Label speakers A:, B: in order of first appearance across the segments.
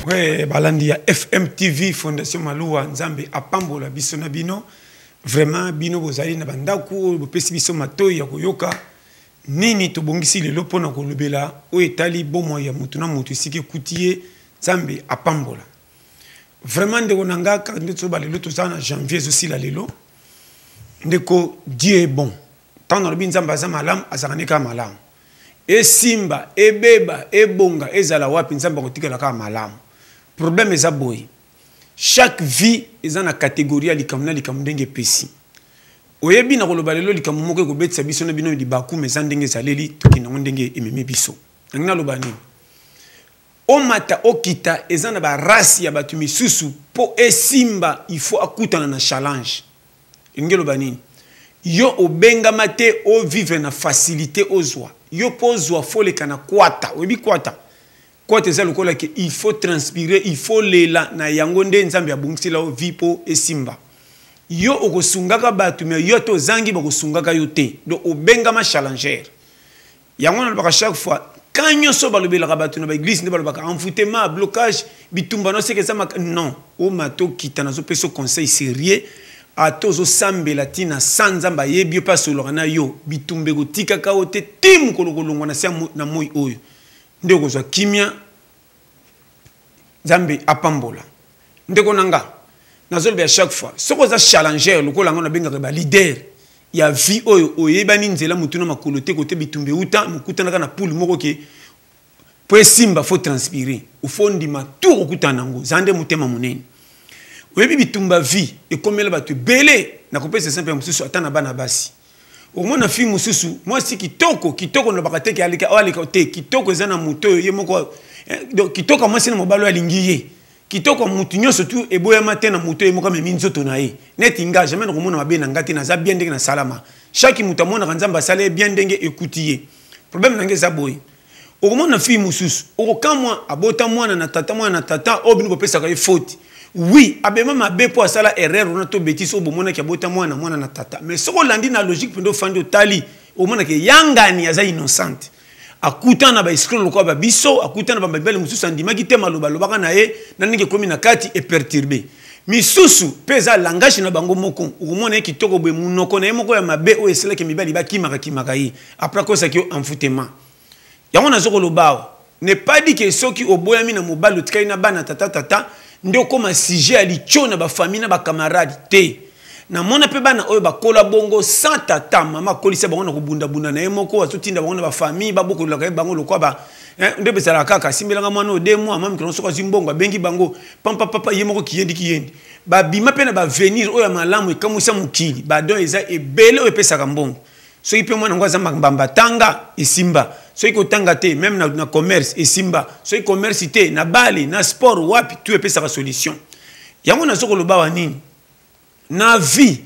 A: Ouais, balandi ya FMTV Fondation Maluwa, Nzambe apambola biso na bino. Vraiment bino bozali na bandako bopesi biso matoi ya koyoka nini tobongisi lelo mpo na kolobela oyo etali bomoi ya moto na moto esika ekuti ye. Nzambe apambola vraiment ndeko na nga. Kaka nde tozoba lelo, toza na janvier, ezosila lelo. Ndeko, Dieu est bon. Ntango nalobi Nzambe aza malamu, azalaka nde kaka malamu. Esimba, ebeba, ebonga, ezala wapi, Nzambe akotikala kaka malamu. Problème eza boye: chaque vie eza na catégorie ya likambo na likambo ndenge epesi. Oyebi, na koloba lelo likambo moko ekobetisa biso na bino libaku, ma eza ndenge ezaleli, tokende yango ndenge ememi biso. Nangi naloba nini? Omata, okita, eza na barasi ya bato misusu mpo esimba, il faut akutana na challenge. Elingi eloba nini? Yo obengama te ovivre na facilité. Ozwa yo mpo ozwa, faut oleka na kwata. Oyebi kwata? Kwata eza lokola ke il faut transpirer, il faut lela na yango nde Nzambe abongisela yo vie mpo esimba. Yo okosungaka bato, mais yo te ozangi, bakosungaka yo te. Donc obengama challenger. Yango nalobaka chaque fois, quand nyonso balobelaka bato na baeglise, nde balobaka envoûtement, blocage, bitumba noseke eza non. Omata, okita, nazopesa conseil sérieux. Ata ozosambela ntina sa Nzambe ayebi yo mpe asololaka na yo, bitumba ekotikaka yo te ti mokolo kolongwa na se na moi oyo nde okozwa kimia. Nzambe apambola ndeko na nga. Nazoloba ya chaque fois, soki oza challenger lokola yango nabengaka baleader ya vie oyo oyebani nzela motu na makolo te, kote bitumba euta, mokutanaka na poule moko ke po esimba, faut transpirer, faut ndima tout okokutana nango. Za nde motema monene. Oyebi, bitumba vie ekomela bato ebele. Nakopesa exemple ya mosusu, ata na bana basi. Okomona fille mosusu, mwasi kitoko kitoko, nalobaka te ke aleka oyo aleka te. Kitoko eza na moto oyo ye moko. Donc kitoko ya mwasi na mobali oyo alingi ye, kitoko ya motu nyonso tu eboyama te na moto oyo moko amemi nzoto na ye. Neti nga, jamais nakomona mabe na nga te. Naza bien ndenge nasalama. Chaque moto amonaka Nzambe asala ye bien ndenge ekuti ye. Problème na nga eza boye: okomona fille mosusu, okokamwa, abota mwana na tata, mwana na tata oyo bino bopesaka ye faute. Oui, abema mabe mpo asala erreur wana to bétise oyo bomonaki, abota mwana, mwana na tata. Mais soki olandi na logique mpenza, ofandi, otali, omonaki yangani aza innocente. Akutana na baescrocs lokola babiso, akutana na bamibali mosusu, andimaki te maloba alobaka na ye na ndenge ekomi na kati eperturbe misusu mpe. Eza langage na bango moko. Okomona ye kitoko boye, monoko na ye moko ya mabe oyo esalaki mibali bakimaka kimaka ye. Après akosaki yo envoûtement. Yango nazo koloba awa, n'est pas dit ke soki oboyami na mobali, otikali na bana tata tata, nde okóma sujet ya litio na bafamille na bacamarade te. Namona mpe bana oyo bakola bongo sans tata, mama akolisa bango na kobundabunda na ye moko, azotinda bango na bafamille, babokololaka ye bango lokwa ba nde bezalaka kaka asimbelanga mwana oyo 2 mois, mama mikolo soki azwi mbongo, abengi bango pampapapa, ye moko kiyendi kiyendi. Babima mpe na bavenir oyo ya malamu, ekamwisa mokili. Badon eza ebele oyo epesaka mbongo. Soki mpe mwana yango aza mbamba, tanga esimba. Soki kotanga te, même na commerce esimba. Soki commerce te, na bale, na sport, wapi tu epesaka solution. Yango nazo koloba wa nini? Na vie,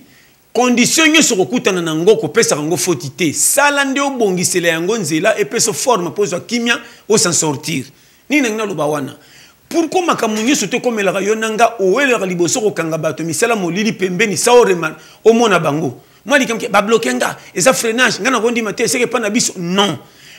A: condition nyonso kokutana na yango, kopesaka yango foti te. Sala nde obongisela yango nzela, epesa forme mpo ozwa kimia, os'en sortir. Nini nangi naloba wana? Pourquoi makambo nyonso te ekomelaka yo na nga, owelelaka liboso kokanga bato misala molili pembeni sa orema omona bango mwa likambo babloke nga, eza freinage? Nga nakondima te eseke epa na biso. Non,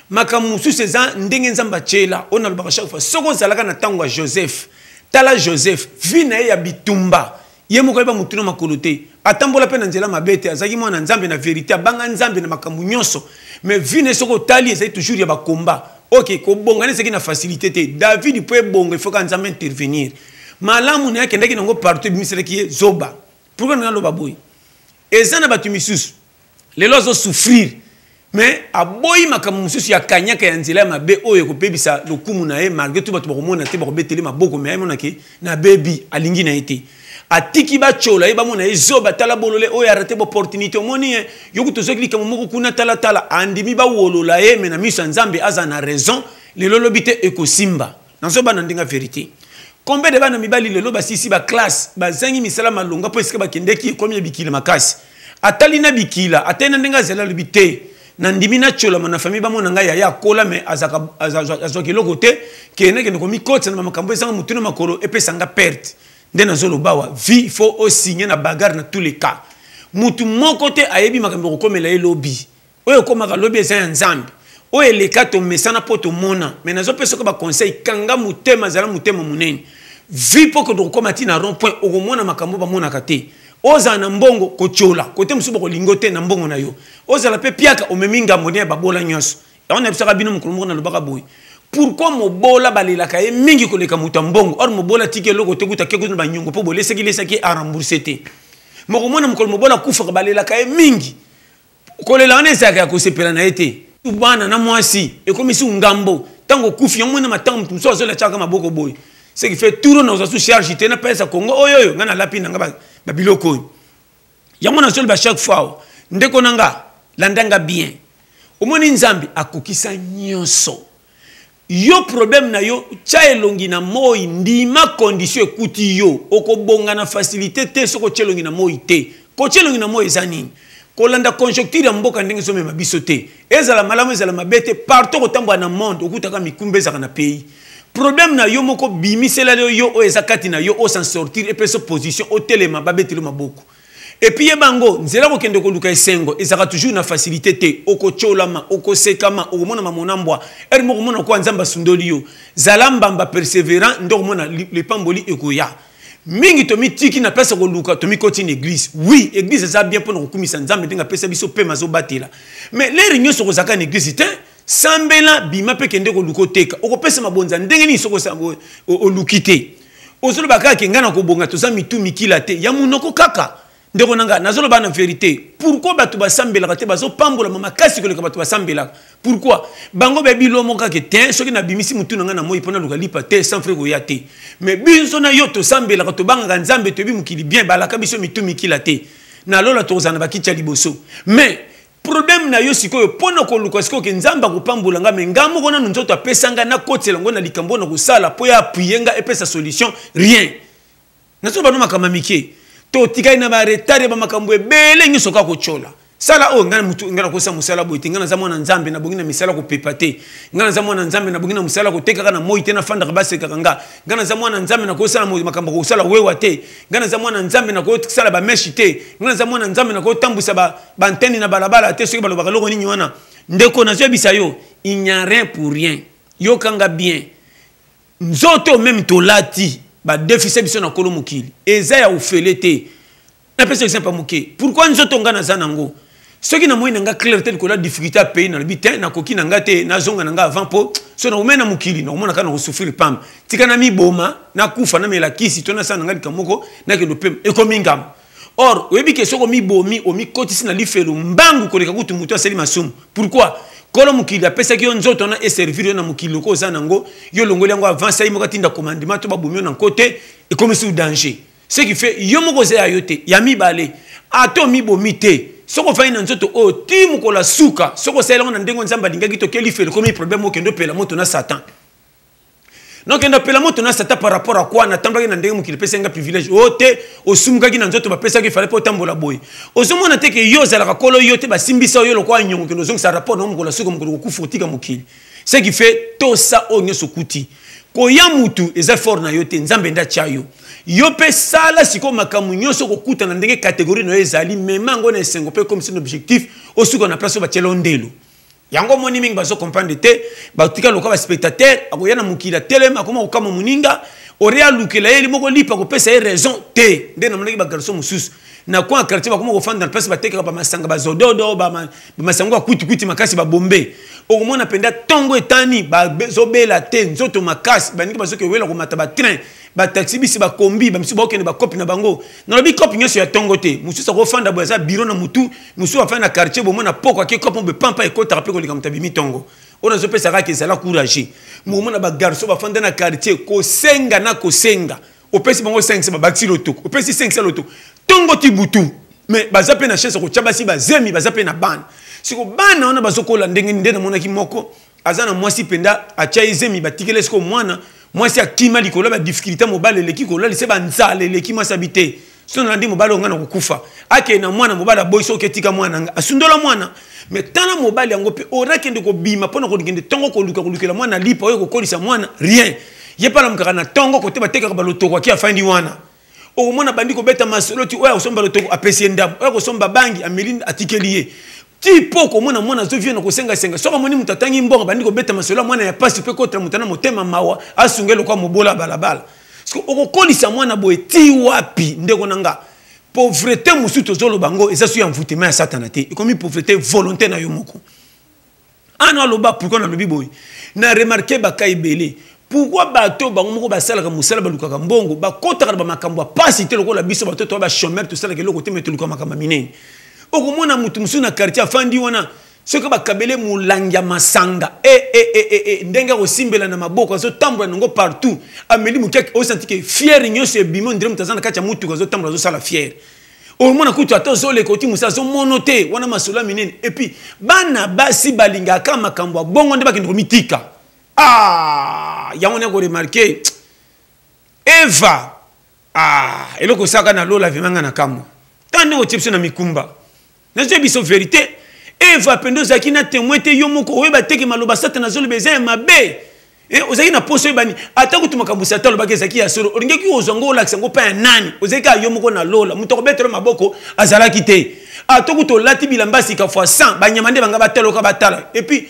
A: makambo mosusu eza ndenge Nzambe atiela. Oyo nalobaka chaque fois, soki ozalaka na ntango ya Joseph, tala Joseph, vie na ye ya bitumba, ye moko ayeba motu na makolo te. Atambola mpe na nzela mabe te, azalaki mwana Nzambe na vérité, abanga Nzambe na makambo nyonso. Mais vie na ye, soki otali, ezali toujours ya bakomba. Ok, kobonga nde ezalaki na facilité te. David mpo ebonga, il faut ka Nzambe intervenir. Malamu na ye akendaki nango partout, ebimiselaki ye zoba. Pourquoi naloba boye? Eza na bato misusu lelo azosouffrir, mais aboyi makambo mosusu ya kanyaka ya nzela ya mabe oyo ekobebisa lokumu na ye. Malgré tout, bato bakomona te, bakobetele maboko, mais ayemonake nabebi, alingi na ye te. Atiki batyola ye, bamona ye zoba, tala bolole oyo arate baopportunité. Omoni ye, yoki tozwaki likambo moko kuna, talatala, andimi bawolola ye, mais na miso ya Nzambe aza na raison. Lelo lobi te ekosimba. Nazobana ndenge ya vérité. Combien de bana mibali lelo basisi baclasse, bazangi misala malonga mpo esika bakendeki ekomi ya bikila makasi? Atali na bikila, atali na ndenge azali, alobi te, nandimi natyolama na famille, bamona ngai yaya akola me azwaki eloko te. Kende, kende komikotisa na bamakambo ezanga motu na makolo, epesanga perte. Nde nazoloba wa vie, il faut osigne na bagarre na tous les cas. Mutu moko te ayebi makambo ekokomela ye lobi. Oyo ekomaka lobi eza ya Nzambe. Oyo eleka tomesana mpo tomona, mais nazopesa ko baconseil: kanga motema, zala motema monene. Vi mpo kende kokóma ti na rond point, okomona makambo bamonaka te. Ozala na mbongo, kotiola kote mosusu bakolingo te na mbongo na yo. Ozala mpe piaka, omemi ngambo nde ya babola nyonso. Yango nayebisaka bino mokolo moko, nalobaka boye: pourquoi mobola balelaka ye mingi koleka moto ya mbongo? Or mobola tiki eloko te, kuta ke kutu na banyongo mpo bolesaki lesaki, arembourse te. Mokomona mokolo mobola akufaka, balelaka ye mingi. Kolela wana ezalaka ya kosepela na ye te. Bana na mwasi ekomisi ngambo. Ntango okufi, yango mona matango, moto mosusu azola tiaka maboko boye. Ce qui fait turo nazwa su charge te, napesa Kongo oyo oyo ngai nalapi na nga babiloko oyo. Yango nazoloba chaque fois awa, ndeko na nga, landanga bien. Omoni, Nzambe akokisa nyonso. Yo, problème na yo, tia elongi na moi, ndima condition ekuti yo. Okobonga na facilité te soki otia elongi na moi te. Kotia elongi na moi eza nini? Kolanda conjoncture ya mboka ndenge ezomema biso te. Ezala malamu, ezala mabe te, partout kotambola na monde, okutaka mikumba ezalaka na pays. Problème na yo moko, bimisela yo yo oyo eza kati na yo, osan sortir, epesa position, otelema, babeteli maboko. Et puis yeba yango, nzela kokende koluka esengo ezalaka toujours na facilité te. Okotyolama, okosekama, okomona mamona mbwa ere moko, omona kowa Nzambe asundoli yo. Zala mbamba, persévérant, nde okomona lipamboli ekoya mingi. Tomitiki na place ya koluka, tomikoti na église. Oui, église eza bien mpona kokumisa Nzambe ndenge apesa biso mpe mazobatela, mais l'heure nyonso kozalaka na église te. Sambela, bima mpe kende koluka oteka. Okopesa mabonza ndenge nini soki oluki te? Ozoloba kaka ke ngai na kobonga, toza mitu mikila te ya monoko kaka. Ndeko na ngai, nazoloba na vérité: pourquoi bato basambelaka te bazopambolama makasi koleka bato basambelaka? Pourquoi? Bango bayebi lo moko kaka te: soki nabimisi motu na ngai na moi mpo naluka lipa te, sans frais koya te. Mais biso na yo tosambelaka, tobangaka Nzambe, toyebi mokili bien, balaka biso mitu mikila te. Na lola tokozala na bakiti ya liboso. Mais problème na yo sikoyo, mpo na koluka sikoyo ke Nzambe akopambola nga, mais nga moko nanu nzoto apesa nga, nakotela yango na likambo na kosala mpo ya appuyer nga, epesa solution, rien. Nazo bano makambo mike, totikali na baretard ya bamakambo ebele nyonso kaka kotyola. Sala oyo ngai mutu ngai nakosa mosala boye te. Ngai naza mwana Nzambe, nabongi na misala kopepa te. Ngai naza mwana Nzambe, nabongi na mosala kotekaka na moi te, nafandaka basekaka nga. Ngai naza mwana Nzambe, nakosala makambo kosala wewa te. Ngai naza mwana Nzambe, nakosala bamèches te. Ngai naza mwana Nzambe, nakotambwisa banteni na balabala te. Soki balobaka loko nini wana, ndeko, nazoyebisa yo, il n'y a rien pour rien. Yokanga bien, nzoto même tolati, badefise biso na kolo mokili, eza ya ofele te. Napesa exemple moke: pourquoi nzoto nga naza nango, soki namoi na nga clair te likolo ya difficulté ya pays, nalobi te, nakoki na nga te, nazonga na nga avant, mpo so nakomai na mokili, nakomona kaka nakosouffrir pamba. Tika na miboma, nakufa, namela kisi to nasala na nga likambo moko, nakende opema, ekomi ngambo. Or oyebi ke soki omibomi, omikotisi na lifelo mbangu koleka kutu motu asali masumu. Pourquoi? Kolo mokili apesaki yo nzoto wana eservir yo na mokili. Loko oza nango, yo olongoli yango avance, ayi moko atinda commandement to babomi yo na nko te, ekomisi danger. Ce qui fait yo moko oza ya yo te. Ya mibale, ata omibomi te, soki ofandi na nzoto oyo ti mokolo ya suka, soki osali yango na ndenge Nzambe alingaki, tokeli lifelo, ekomi problème. Okende opela moto na Satan. Nokende opela moto na Satan par rapport à quoi? Natambolaki na ndenge mokili epesi nga privilège oyo te. Osumukaki na nzoto bapesaki, fale mpo otambola boye. Ozomona te ke yo ozalaka kolo yo te, basimbisa yo lokola nyongo. Kende ozongisa rapport na mokolo ya suka, mokolo kokufa, otika mokili. Ce qui fait, tosa oyo nyonso okuti koya mutu eza fort na yo te, Nzambe nde atya yo. Yo mpe sala sikoyo makambo nyonso kokutana ndenge catégorie na yo ezali, mema yango na esengo mpe comme son objectif, osuka na place oyo batiela yo ndelo. Yango omoni mingi bazocomprendre te, batika lokola baspectateur. Akoya na mokili, atelema, akoma kokama moninga ore alukela ye moko lipa, kopesa ye raison te. Nde namonaki bagarçon mosusu na coin ya quartier, bakoma kofanda na place batekaka bamasanga, bazododo, bamasango ya kwitikwiti makasi, babombe. Okomona mpenza ntongo etani, bazobela te, nzoto makasi, baningi bazoki owela komata batrain, bataxi, bisi, bakombi. Bamisusu bakokende bakopi na bango. Nalobi kopi nyonso ya ntongo te. Mosusu akofanda boye, aza biro na mutu. Mosusu afandi na quartier, bomona poko ake kopo boye, pampa ekotaka mpe koleka moto abimi ntongo. Oyo nazopesa kaka, ezala courage. Mokomona bagarçon bafanda na quartier, kosenga na kosenga. Opesi bango 5, babakisi lotoko, opesi 5 lotoko, ntongo ti butu. Mais baza mpe na chance kotya basi bazemi, baza mpe na bana. Siko bana wana bazokola ndenge nde? Namonaki moko aza na mwasi mpenza, atya ezemi, batikeli siko mwana. Mwasi akima likolo ya badifficulté, mobali eleki kolalisa, banzala eleki. Mwasi abi te, so nalandi mobali oyo, ngai na kokufa. Akende na mwana, mobali aboyi. Soki etika mwana nga, asundola mwana. Mais tala mobali yango mpe orakende kobima mpona kokende ntongo koluka kolukela mwana lipa oyo kokolisa mwana, rien. Ye mpe alamukaka na ntongo kote batekaka balotoko, aki afandi wana. Okomona bandi kobeta masolo ti oyo akosomba lotoko apesi ye ndambo, oyo akosomba bangi ameli atikeli ye. Ti mpo komona mwana azovie na kosengasenga, soki amoni moto atangi mbongo abandi kobeta masolo ya mwana ya pasi mpe kotela moto na motema mawa asunga ye lokola mobola balabala. Soki okokolisa mwana boye ti wapi, ndeko na nga? Pauvreté mosusu tozoloba yango eza su ya mvutema ya Satana te, ekomi pauvreté volonté na yo moko. Ana aloba pourquoi nalobi boye, na remarke baka ebele. Pourquoi bato bango moko basalaka mosala, balukaka mbongo, bakotaka na bamakambo ya pasi te lokola biso bato toya bachomeur, tosalaka eloko te, me toluka makambo ya minene? Okomona moto mosusu na quartier afandi wana, soki bakabele molangi ya masanga e, e, e, e, e, ndenge akosimbela na maboko, azotambola nango partout, ameli moke, osanti ke fiere nyonso ebimi, ondire moto aza na kati ya motuka azotambola, azosala fiere. Omona kutu ata ozoleka oti mosa azomono te. Wana masolo ya minene. Epuis bana basi balingaka makambo ya bongo nde bakende komitika. Ah, yango nde koremarke Eva. Ah, eloko osaka na lola vraimen nga na kamwa. Ntango ndenge otie biso na mikumba, nazoya biso verité. Eva mpenza ozalaki na témoin te, yo moko oyeba teke maloba Satana azoloba eza ya mabe. Ozalaki na poso oyebani ata kutu makambo Satan alobaki ezalaki ya solo, olingaki kozwa ngo olakisa ngo mpa ya nani? Ozalaki kaka yo moko na lola, moto akobetela maboko azalaki te. Ata kutu olati bilamba sika fois 100, banyama nde banga batala oka batala. Epuis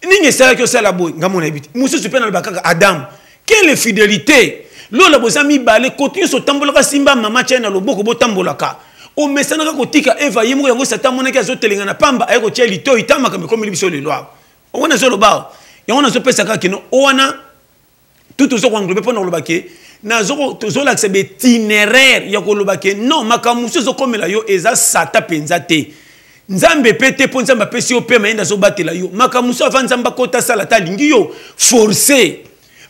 A: nini esalaki osala boye? Nga mona yebi te. Mosusu mpe naloba kaka Adamu, quelle fidélité! Lola boza mibale, kote nyonso otambolaka simba mama tya na loboko, botambolaka. Omesanaka kotika Eva ye moko, yango Satan amonaki azotelenga na pamba, aye kotia litoi ta makambo ekomeli biso lelo awa. Wana ezoloba yango, nazopesa kaka kino wana tout toza koenglobe mpo na koloba ke tozolakisa baitinéraire ya koloba ke non, makambo mosusu ezokomela yo eza sata mpenza te, Nzambe mpe te, mpo Nzambe apesi yo pema, ye nde azobatela yo. Makambo mosusu ava Nzambe akota asala, ata alingi yo force,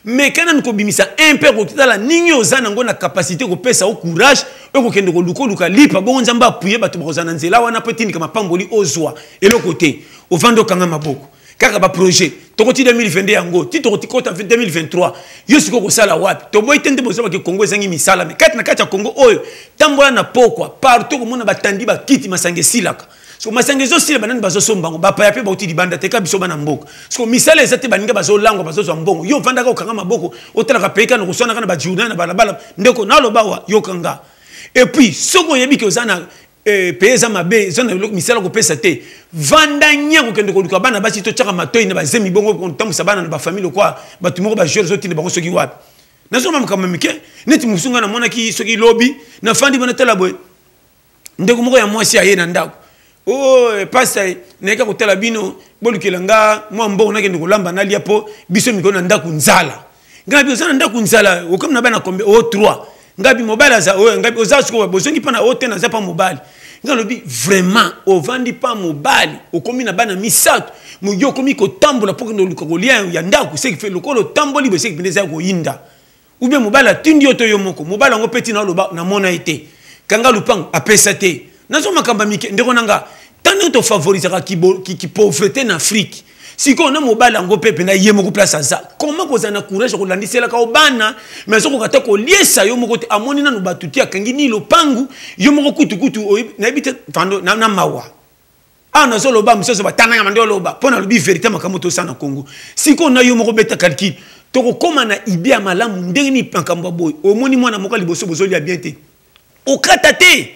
A: meka nanu kobimisa un mpe kotala nini oza nango na kapasité kopesa yo courage oyo kokende koluka oluka lipa. Bongo Nzambe apuye bato bakozala na nzela wana mpo etindika mapamboli ozwa eloko te. Ovanda okanga maboko kaka baprojet, tokoti 2022 yango ti tokoti kota 2023, yo sikoyo kosala wapi? Toboyi te nde bozobaki Kongo ezangi misala, me kati na kati ya Kongo oyo, tambola na pokwa partout, komona batandi bakiti, masanga esilaka. So masanga ezosila, banani bazosomba yango? Bapaya mpe bauti libanda te, ka biso bana mboka. Siko misala eza te, baninga bazolangwa, bazozwa mbongo, yo ovandaka okanga maboko, otalaka pei kaka na koswanaka na bajournal na balabala. Ndeko, naloba wa yokanga. Et puis soki oyebi ke oza na paye eza mabe, eza na misala kopesa te, vanda nya kokende koluka bana basi totyaka matoi na bazemi, bongo kotambwisa bana na bafamille lokwa bato moko bajoueur ozotinda bango soki wapi. Nazoma makambo mike neti mosusu ngai namonaki soki lobi nafandi bona tala boye, ndeko moko ya mwasi aye na ndako: "O pasta, nayeka kotala bino, bolukela nga mwa mbongo nakende kolamba nalia, mpo biso mikolo na ndako nzala." Ngai bi: "Oza na ndako nzala? Okomi na bana kombe?" "O 3." Ngai bi: "Mobali aza oyo?" Ngai bi: "Oza sikoyo bozongi mpa na o te?" "Naza mpa mobali." Ngai alobi: "Vraiment, ovandi mpa mobali, okomi na bana misato, yo okomi kotambola mpo kende oluka kolia ya ndako? Seki fe lokola otamboli boye, seki mpenza eza ya koyinda, ou bien mobali atindi yo to yo moko?" Mobali yango mpe ntina oloba namona ye te, kanga lupango apesa te. Nazo makambo ya mike, ndeko na nga. Ntango ndenge tofavorisaka kipauvreté na Afrique sikoyo, na mobali yango mpe mpenza ye moko place aza, koma kozala na courage ya kolandiselaka yo bana, me azokoka te koliesa yo moko te. Amoni nanu bato te, akangi ni lopangu yo moko kutukutu, nayebi te fando na mawa. Awa nazoloba, mosusu batanganga mande oloba mpo nalobi vérité. Makambo tosala na Congo sikoyo, na yo moko beta calcul, tokokóma na idée ya malamu ndenge nini? Makambo ya boye, omoni mwana moko ya liboso bozolia bien te, okata te,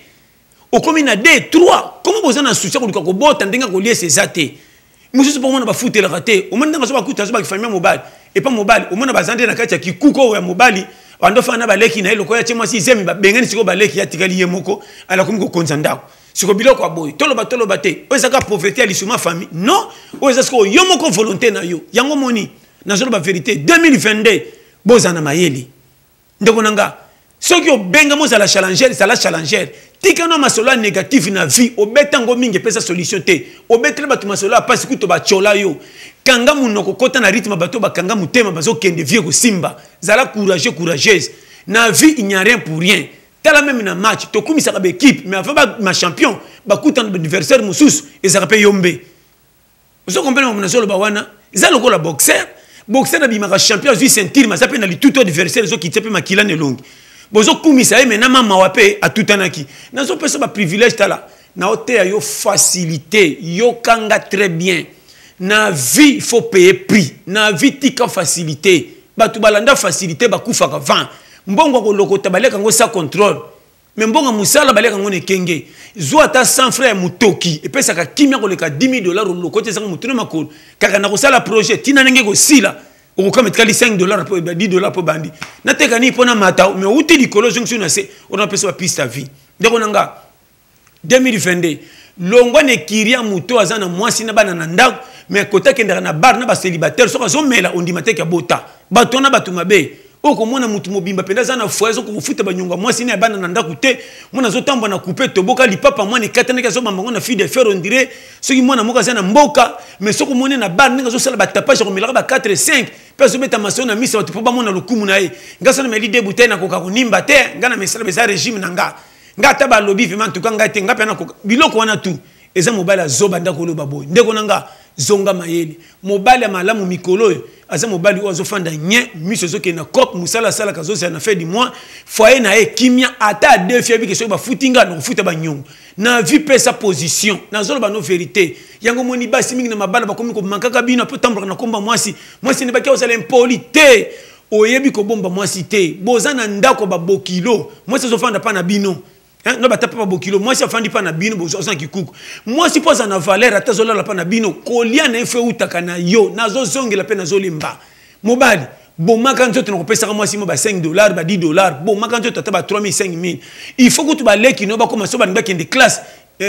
A: okomi na 2 3, komo boza na souci ya koluka kobota, ndenge akoliesa eza te. Mosusu mpo omona bafutelaka te, omoni ndenge azo bakuta, azo bakifamille ya mobali epa mobali, omona baza nde na kati ya kikuku oyo ya mobali, bando fana na baleki na ye, lokola tie mwasi zemi, babengani sikoyo baleki, ye atikali ye moko, alakomi kokonza ndako. Siko biloko ya boye, toloba toloba te oyo ezaka pauvreté ya lisuma famille, non, oyo eza sikoyo yo moko volonté na yo. Yango moni nazoloba vérité, 2022 bozala na mayele. Ndeko na nga, soki obengami ozala challenger, zala challenger. Tika no masolo ya négatif na vie, obeta yango mingi, epesa solution te. Obetela bato masolo ya pasi, kutu batyola yo, kanga monoko, kota na rythme. Bato bakanga motema, bazokende vie kosimba. Zala courageux, courageuse. Na vie, il n'y a rien pour rien. Tala même na match, tokumisaka baéquipe, mais avant bachampion bakutana baadversaire mosusu, ezalaka mpe yombe. Ozo comprendre makambo nazoloba wana? Eza lokola boxer. Boxer abimaka champion, azwi ceinture, mais aza mpe na litutu, adversaire ezokitia mpe makila na elongi, bozokumisa ye, me na mamawa mpe atutanaki. Nazopesa baprivilège, tala, naoteya yo facilité, yokanga très bien. Na vie, il faut payer prix. Na vie, tika facilité. Bato balanda facilité bakufaka 20 mbongo ya kolokota, baliaka yango sa contrôle. Mais mbongo mosala baliaka yango na ekenge. Zwa ata 100 francs ya motoki epesaka kimia koleka 10 000 $ olokoti ezanga motu na makolo. Kaka na kosala projet ntina ndenge ekosila, okokama etikali 5 $ po 10 $ po bandi nateka nini mpo na mata. Mais outi likolo, ozongisi na se, ona opesa bapiste ya vie. Ndeko na nga, 2022, longwa na ekiri ya moto aza na mwasi na bana na ndako, mais kota akendaka na bar na bacélibataire. Soki azomela, ondima teke abota bato wana, bato mabe. Oyo komona motu mobimba mpenza aza na foyer, azokoka kofuta banyongo ya mwasi na ya bana na ndako te. Mwana azotambola na coupe toboka, lipapa mwana ekatanaki, azobamba ngo na fil de fer, on dirait soki mwana moko aza na mboka. Mais soki omoni na bar ndenge azosala batapage, akomelaka ba 4 5 mpe azobeta masolo na misa bato mpo bamona lokumu na ye. Nga so nameli deux bouteilles, nakoka konimba te. Nga na mesala eza régime na nga. Nga ata balobi vraiment, en tout cas ngai te, nga mpe nakoka biloko wana tu. Eza mobali azoba ndako oloba boye. Ndeko na nga, zonga mayele. Mobali ya malamu mikolo oyo aza mobali oyo azofanda nye, miso ezokende na cope, mosala asalaka, azozela na fin du mois, foyer na ye kimia. Ata adefi, ayebike soki bafuti nga, nakofuta banyongo na vie. Pesa position, nazoloba no vérité. Yango moni basi mingi na mabala bakomi komankaka bino apo tambolaka na komba mwasi. Mwasi ne baki ozala impoli te, oyebi kobomba mwasi te. Boza na ndako babokilo, mwasi azofanda mpa na bino no bata mpa babokilo, mwasi afandi mpa na bino, boza na kikuku. Mwasi mpo aza na valeur, ata azolala mpa na bino, kolia na ye fo eutaka na yo. Nazozongela mpe nazolemba. Mobali, bomaka nzoto na kopesaka mwasi mo ba 5 $, ba 10 $. Bomaka nzoto ata ba 3000, 5000. Il faut kutu baleki no bakoma so balingi bakende classe.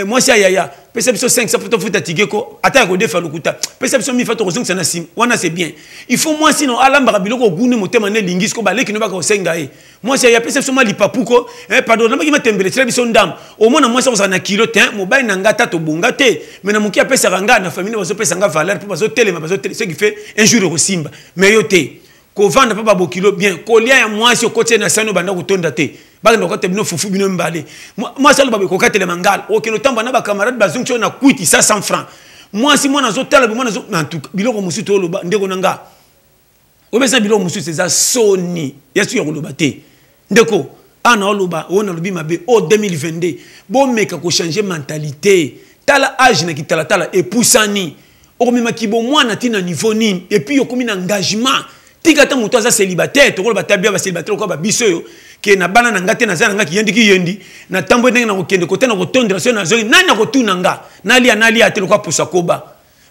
A: Mwasi ya yaya, pesa biso 500 po tofuta ticket ko, ata ya kodefa lokuta, pesa biso mifa, tokozongisa na nsima wana, c'est bien. Il faut mwasi no alambaka biloko ogune motema ne elingi. Siko baleki no baka kosenga ye, mwasi ya pesa biso mwa lipapu ko, pardon, nambaki matembele, tiela biso ndambo. Omona mwasi akozala na kilo te. Mobali na nga, ta tobonga te, mais na moki apesaka nga na famille, bazopesa nga valeur mpo bazotelema, bazotelema, ce qui fait un jour ekosimba. Mais yo te, kovanda mpo babokilo bien, kolia ya mwasi okotie na sani, obanda kotonda te, bakenda kokata bino fufu bino mibale. Mwasi aloba kokatelema ngala, okende otamba na bacamarade, bazongisi oyo na kwiti sa 100 francs. Mwasi, mwana azotala, mwana en tout cas biloko mosusu tooloba. Ndeko na nga, obesa biloko mosusu eza soni ya soki ya koloba te. Ndeko, ana oloba oyo nalobi mabe o 2022, bomeka kochanger mentalité. Tala age na kitalatala epusani, okomemaki bomwana ntina niveau nini? Et puis okomi na engagement. Tika ata moto aza célibataire, tokoloba tabia bacélibataire lokola babiso oyo ke na bana na nga te, naza na nga kiyendi kiyendi, na ntambo ndenge na kokende kote na kotondela. Soki nazongi, nani akotuna nga? Nalia, nalia te lokola pusa koba.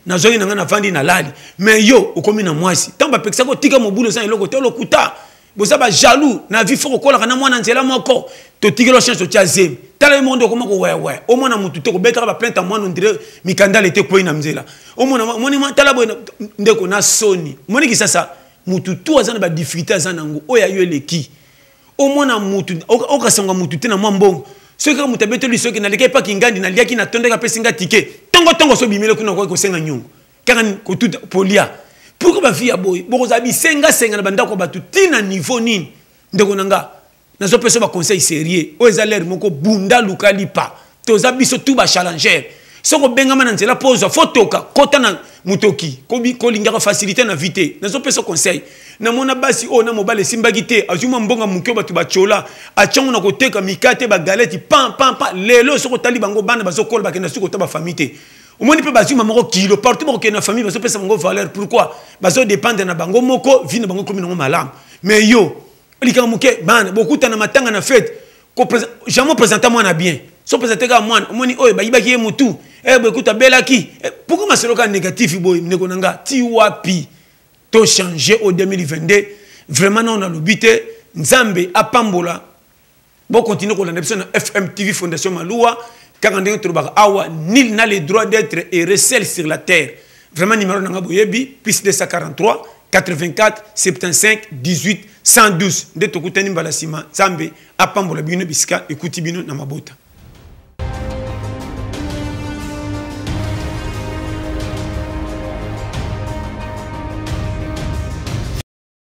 A: Nazongi na nga, navandi, nalali. Mais yo okomi na mwasi, ntango bapekisaka otika mobulu, oza eloko te, olokuta. Boza bajaloux na vie. Fo kokolaka na mwana nzela moko, totikeli chance, totia zemi. Tala ye moko nde okoma kowayawaya, omona motu te, kobetaka baplainte ya mwana, ondire mikandala ete kwei na nzela. Omona, omoni, tala boye, ndeko, na soni. Omoni kisasa, mutu tu aza na badifficulté, aza nango oyo ayo eleki. Omona mutu okasanga mutu te na mwa mbongo. Soki kaka moto abeteli, soki naleki epaki ngandi, naliaki, natondaki, apesi nga ticket ntongo ntongo, so obimeli kuna, okoki kosenga nyongo kaka kotuta polia. Pourquoi bavie ya boye? Bokozala bisengasenga na bandako ya bato ntina niveau nini? Ndeko na nga, nazopesa baconseil sérieux. Oyo eza lere moko, bunda, luka lipa. Toza biso tu bachallenger. Soki obengama na nzela mpo ozwa, fo toka kota na motoki, kolingaka facilité na vie te. Nazopesa conseil. Namona basi oyo na mobali esimbaki te, azwi mwa mbonga moke oyo bato batyola, atiango na koteka mikate, bagaleti, pan pan pan. Lelo soki otali bango, bana bazokola, bakenda soki kota bafamille te. Omoni mpe bazwi moko kilo partout, bakokende na famille, bazopesa bango valeur. Pourquoi? Bazodépendre na bango moko, vie na bango ekomi nango malamu. Mais yo, likambo moke, bana bokutana matanga na fête, jamais présente mwana bien. So présente kaka mwana, omoni oyo bayibaki ye motu, boye kuta abelaki. Pourquoi masolo kaka négatif boye? Ndeko na nga, ti wapi tochange au 2022? Vraiment nao nalobi te. Nzambe apambola. Bokontinue kolanda biso na FM TV Fondation Maluwa. Kaka ndenge tolobaka awa, nul n'a le droit d'être heureux seul sur la terre. Vraiment, numéro na nga boyebi, plus 243 84 75 18 112. Nde tokutani mbala nsima. Nzambe apambola bino bisika ekuti bino na mabota.